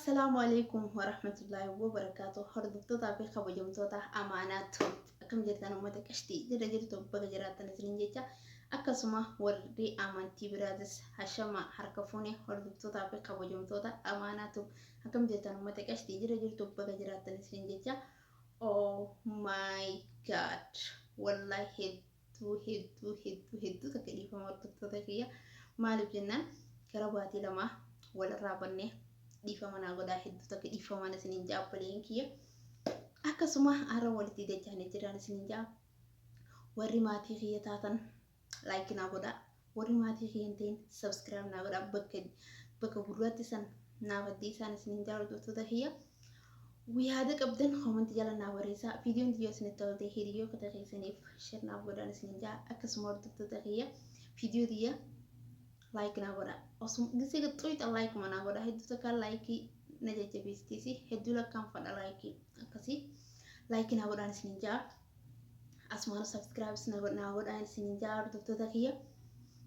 Assalaamu alaikum warahmatullaahi wabarakaatu. Hordoftootaa fi kabajamtoota Amaanaa Tube, akkam jirtan uummata qashtii? Jira jirtu, baga jiraattan isiniin jecha. Akkasuma warri amantii biraatis hashama harka fuune. Hordoftootaa fi kabajamtoota Amaanaa Tube, akkam jirtan uummata qashtii? Jira jirtu, baga jiraattan isiniin jecha. Oh my God, wallahi hedduu hedduu hedduu hedduu takka dhiifama hordoftoota kiyya. Maaliif jennaan gara baatii 2 walirraa bannee, dhiifama naa godhaa, hedduu takka dhiifamaan isiniin ja'a obboleeyyan kiyya. Akkasuma har'a walitti dachaanii jiraan isiniin ja'a. Warri maatii kiyya taatan like naa godhaa. Warri maatii kiyya hin ta'in subscribe naa godhaa. Bakka bakka gurraatti san naaf addeessaan isiniin ja'a hordoftoota kiyya. Yaada qabdan comment jala naa barreessaa. Viidiyoon tiyya isinitti tolte hiriyoota keessaniif share naaf godhaan isiniin ja'a. Akkasuma hordoftoota kiyya, viidiyoo tiyya like naa godhaa. Osuma gisee xuuxa like naa godhaa. Hedduu takka like na jajjabeessitiisi. Hedduu lakkaanfadha like akkasii. Like naa godhaan isiniin ja'a. Asumaan subscribe naa godhaan isiniin ja'a hordoftoota kiyya.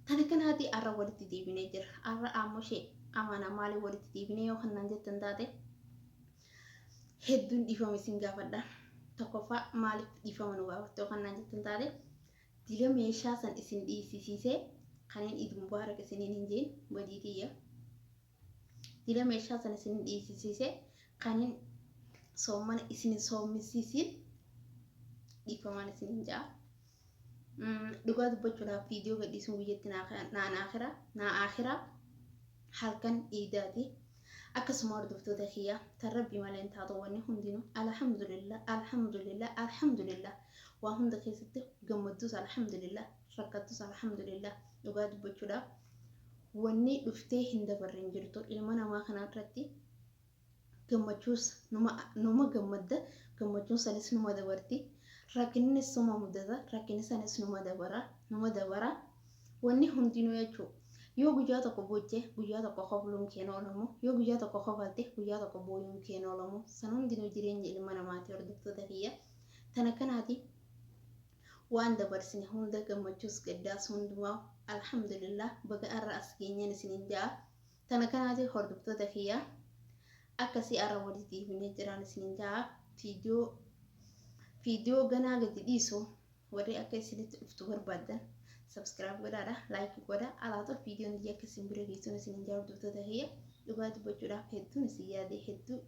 Tana kanaati har'a walitti deebinee jira. Har'a ammoo ishee amaanaa maaliif walitti deebinee yoo kannaan jettan taate, hedduun dhiifama isin gaafadha. Tokkoffaa, maaliif dhiifama nu gaafatte yoo kannaan jettan taate, dila meeshaa san isin dhiisisiisee kanneen Iid Mubaarak isiniin hin jeen badii tiyya. Dila meeshaa san isin dhiisisiisee kanneen soommana isin hin soommisiisiin dhiifamaan isin hin ja'a. Dhugaa dubbachuudhaaf viidiyoo gadhiisuun guyyatti naa akhiraa halkan iidaati. Akkasuma hordoftoota kiyya, tan rabbii malee hin taatu wanni hundinuu. Alhamdulillah, alhamdulillah, alhamdulillah. Waa hunda keessatti gammadduus alhamdulillah, rakkattus alhamdulillah. Dhugaa dubbachuudhaaf wanni dhuftee hin dabarre hin jirtu ilma namaa kana irratti. Gammachuus numa gammadda, gammachuun sanis numa dabarti. Rakkinnis numa mudata, rakkinni sanis numa dabara. Wanni hundinuu jechuu, yoo guyyaa tokko booche guyyaa tokko kofluun keen oolamu, yoo guyyaa tokko kofalte guyyaa tokko booyuun keen oolamu. San hundinuu jireenya ilma namaati. Hordoftoota kiyya, tana kanaati waan dabarsine hunda, gammachuus gaddaas hundumaa alhamdulillah, baga arra as geenyeen isiniin ja'a. Tana kanaati hordoftoota kiyya, akkasii arra walitti deebinee jiraan isiniin ja'a. Viidiyoo ganaa gadi dhiisu warri akka isinitti dhuftu barbaaddan subscribe godhaadha, like godha alaatoo viidiyoon biyya akka isin bira geessuun isiniin jaa. Hordoftoota kiyya, dhugaa dubbachuudhaaf hedduun isin yaade, hedduu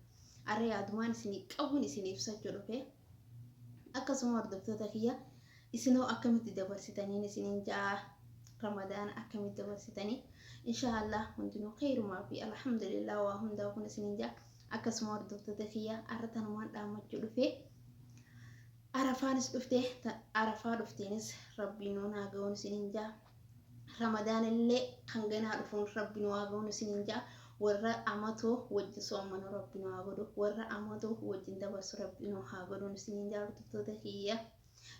arra yaadumaan isinii qabuun isin ibsachuu dhufe. Akkasuma hordoftoota kiyya, isinoo akkamitti dabarsitaniin isiniin ja'a? Ramadaana akkamitti dabarsitanii? Inshaallah hundinuu kheyrumaa fi alhamdulillah waa hundaa kun isiniin ja'a. Akkasuma hordoftoota kiyya, arra tanumaan dhaammachuu dhufe. Arafaanis dhufte, arafaa dhufteenis rabbii nuun haa ga'uun isiniin ja'a. Ramadaan illee kan ganaa dhufuun rabbi nu haa ga'uun isiniin ja'a. Warra amatoo wajjin soommanu rabbi nu haa godhu, warra amatoo wajjin dabarsu rabbi nu haa godhuun isiniin ja'a. Hordoftoota kiyya,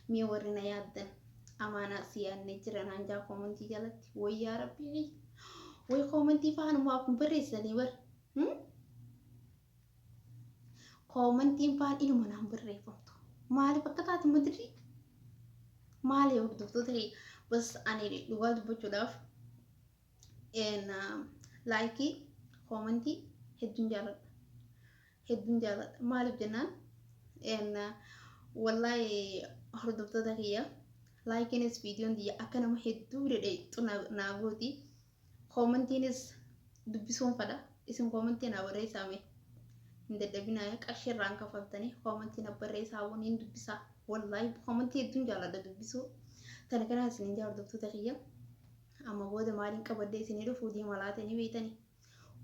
mee warri na yaaddan amaanaa si yaadnee jira naan jaa comment jalatti. Wayyaa rabbii, way comment faanumaaf hin barreessanii bar. Commentiin faan inuma naan barreeffamtu. Maaliif akka taate madirii maali? Hordoftoota kiyya, bas ani dhugaa dubbachuudhaaf like, comment hedduun jaaladha, hedduun jaaladha. Maaliif jennaan, wallaahi hordoftoota kiyya, likeiinis viidiyoon tiyya akka nama hedduu bira dheexxu naa gooti. Commentiinis dubbisuun fadha. Isin comment naa barreessaa mee, hin dadhabinaa, qarshii irraan kafaltanii comment na barreessaa, waniin dubbisaa. Wallaahi comment hedduun jaaladha dubbisuu. Tana kanaa isinin jaa hordoftoota kiyya. Amma booda maaliin qabadhee isinii dhufuu deema laata? Ni beeytanii,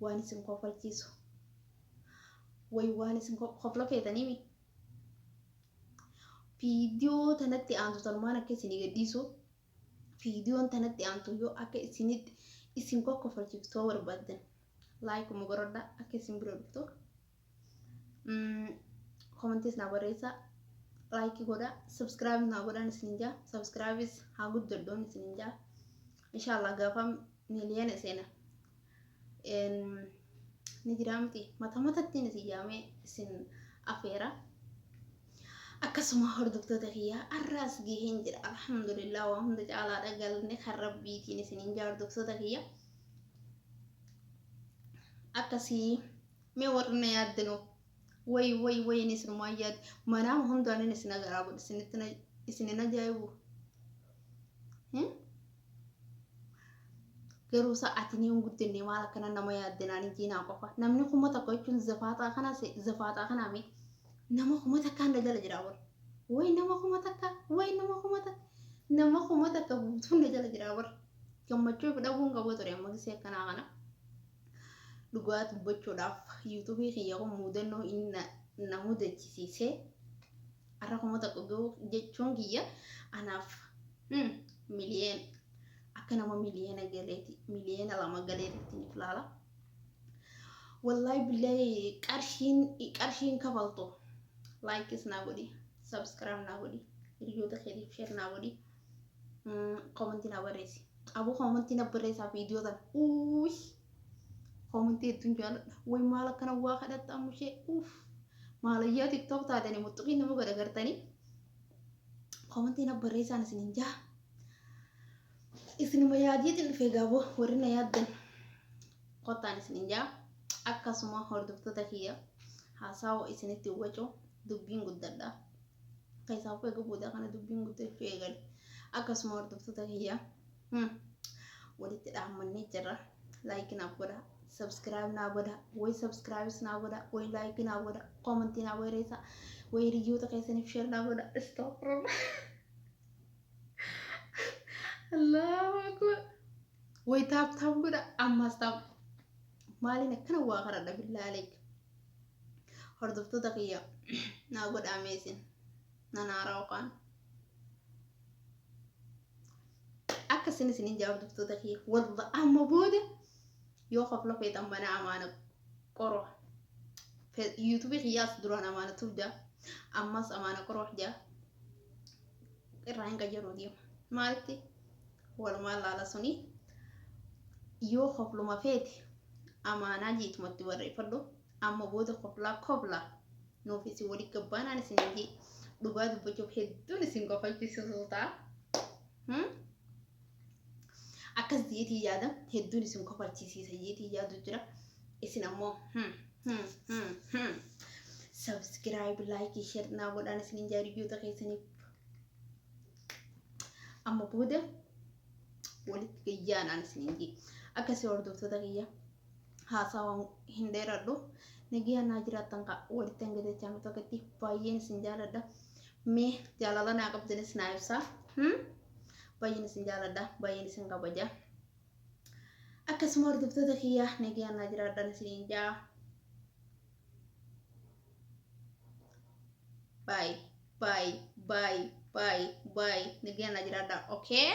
waan isin kofalchiisu way, waan isin kofla feetanii mi viidiyoo tanatti aantu tanumaan akka isinii gadhiisu. Viidiyoon tanatti aantu yoo akka isinitti isin kokkofalchiiftu barbaaddan likeuma godhadha, akka isin bira dhuftu commentiis naa barreessaa, like godha, subscribe naa godhaan isinin jaa. Subscribeis haa guddadhoon isinin jaa. Inshallah gaafa miiliyoona seena ni jiraa miti, mata matattiin isin yaamee isin afeera. Akkasuma hordoftoota kiyyaa, arraas gaheen jira, alhamdulillah, waa hunda caalaadha galne kan rabbiitiin isiniin jaa. Hordoftoota kiyya, akkasii. Mee warri na yaaddanoo way way way inni isinumaa yaadde manaama hundaan inni isin agaraa godhe isinitti isin hin ajaa'ibu. Garuu sa'aatiin hin guddinne maal akkana nama yaadde naan hin jiinaa qofa. Namni 1000 jechuun zafaaxaa kana zafaaxaa kanaa mee nama 1000 na jala jira bara. Way nama 1000 way nama 1000 nama 1000 guutuun na jala jira bara. Gammachuu fi dhabuun qabu ture amma gisee akkanaa kana. Dhugaa dubbachuudhaaf yuutuubii kiyya kun mudannoo inni na mudachisiisee har'a 1000 ga'uu jechuun kiyya anaaf miliyoona akka nama miliyoona galeeti miliyoona 2 galeetitti ni ilaala. Wallaahi billaahi qarshiin qarshiin kafaltu like is naa godhi, subscribe naa godhi, hiriyoota keetiif share naa godhi, comment naa barreessi. Aboo comment na barreessaa viidiyoo tana. Uuy comment hedduun jaaladha. Way maal akkana waa kadhatta ammushee uff maalayyaa TikTok taatanii muxuqii nama godha gartanii. Comment na barreessaan isin hin jaa. Isinuma yaadiitiin dhufee gaaboo warri na yaaddan kottaan isin hin jaa. Akkasuma hordoftoota kiyya haasawa isinitti wacu dubbiin guddadha. Keessaafuu eega boodaa kana dubbiin guddachuu eegale. Akkasuma hordoftoota kiyya walitti dhaammannee jirra. Like naaf godha. Subscribe naa godha. Way subscribes naa godha. Way like naa godha. Comment naa barreessa. Way hiriyoota keessaniif share naa godha. Astaghfirullah. Allahu akbar. Way tap tap godha. Ammas tap. Maaliin akkana waa kadhadha billaa aleek. Hordoftoota kiyya naa godhaa meesin. Nan haaraa yookaan. Akka isin isinin jaa hordoftoota kiyya. Walla amma booda yoo kofla feetan mana amaana qoroo. Yuutuubii kiyyaas duraan amaana tuuf jaa. Ammas amaana qoroo jaa. Irraa hin qayyaruu deema. Maalitti walumaan laala suni yoo kofluma feete amaanaa jiitumatti barreeffadhu. Amma booda koflaa koflaa nuuf isin walii gabbaanaan isin hin jee dhugaa dubbachuuf hedduun isin kofalchisiisu ta'a. Akkas jeetii yaada hedduun isin kofalchisiisa jeetii yaadu jira. Isin ammoo subscribe like share naa godhaan isin hin jaariyyoota keessaniif. Amma booda walitti gayyaanaan isin hin jee. Akkasii hordoftoota kiyya haasawaan hin dheeradhu. Nagayaan naa jiraattan kaa walitti hanga dachaa tokkotti baay'een isin jaaladha. Mee jaalala naa qabdanis naa ibsaa. Baay'een isin jaaladha. Baay'een isin kabaja. Akkasuma hordoftoota kiyya nagayaan naa jiraadhaan isiniin jaa. Bye bye bye bye bye nagayaan naa jiraadha. Okay.